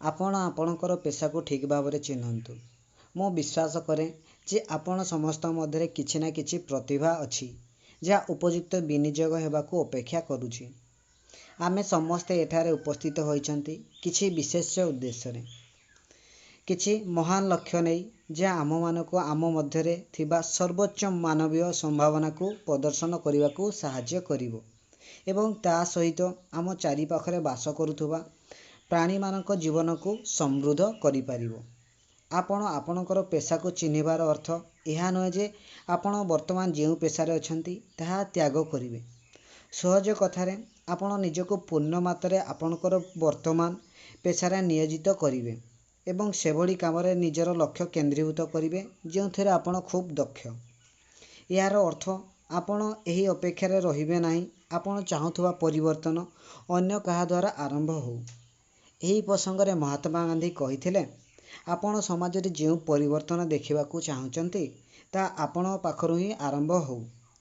ଆପଣ ଆପଣଙ୍କର ପେସାକୁ ଠିକ୍ ଭାବରେ ଚିହ୍ନନ୍ତୁ। ମୁଁ ବିଶ୍ୱାସ କରେ ଯେ ଆପଣ ସମସ୍ତଙ୍କ ମଧ୍ୟରେ କିଛି ନା କିଛି ପ୍ରତିଭା ଅଛି ଯାହା ଉପଯୁକ୍ତ ବିନିଯୋଗ ହେବାକୁ ଅପେକ୍ଷା କରୁଛି। ଆମେ ସମସ୍ତେ ଏଠାରେ ଉପସ୍ଥିତ ହୋଇଛନ୍ତି କିଛି ବିଶେଷ ଉଦ୍ଦେଶ୍ୟରେ। କିଛି ମହାନ ଲକ୍ଷ୍ୟ ନେଇ ଯାହା ଆମ୍ଭମାନଙ୍କୁ ଆମ ମଧ୍ୟରେ ଥିବା ସର୍ବୋଚ୍ଚ ମାନବୀୟ ସମ୍ଭାବନାକୁ ପ୍ରଦର୍ଶନ କରିବାକୁ ସାହାଯ୍ୟ କରିବ ଏବଂ ତା ସହିତ ଆମ ଚାରିପାଖରେ ବାସ କରୁଥିବା ପ୍ରାଣୀମାନଙ୍କ ଜୀବନକୁ ସମୃଦ୍ଧ କରିପାରିବ। ଆପଣ ଆପଣଙ୍କର ପେସାକୁ ଚିହ୍ନିବାର ଅର୍ଥ ଏହା ନୁହେଁ ଯେ ଆପଣ ବର୍ତ୍ତମାନ ଯେଉଁ ପେସାରେ ଅଛନ୍ତି ତାହା ତ୍ୟାଗ କରିବେ। ସହଜ କଥାରେ, ଆପଣ ନିଜକୁ ପୂର୍ଣ୍ଣ ମାତ୍ରାରେ ଆପଣଙ୍କର ବର୍ତ୍ତମାନ ପେସାରେ ନିୟୋଜିତ କରିବେ ଏବଂ ସେଭଳି କାମରେ ନିଜର ଲକ୍ଷ୍ୟ କେନ୍ଦ୍ରୀଭୂତ କରିବେ ଯେଉଁଥିରେ ଆପଣ ଖୁବ୍ ଦକ୍ଷ। ଏହାର ଅର୍ଥ ଆପଣ ଏହି ଅପେକ୍ଷାରେ ରହିବେ ନାହିଁ ଆପଣ ଚାହୁଁଥିବା ପରିବର୍ତ୍ତନ ଅନ୍ୟ କାହା ଦ୍ୱାରା ଆରମ୍ଭ ହେଉ। ଏହି ପ୍ରସଙ୍ଗରେ ମହାତ୍ମା ଗାନ୍ଧୀ କହିଥିଲେ, ଆପଣ ସମାଜରେ ଯେଉଁ ପରିବର୍ତ୍ତନ ଦେଖିବାକୁ ଚାହୁଁଛନ୍ତି ତାହା ଆପଣଙ୍କ ପାଖରୁ ହିଁ ଆରମ୍ଭ ହେଉ।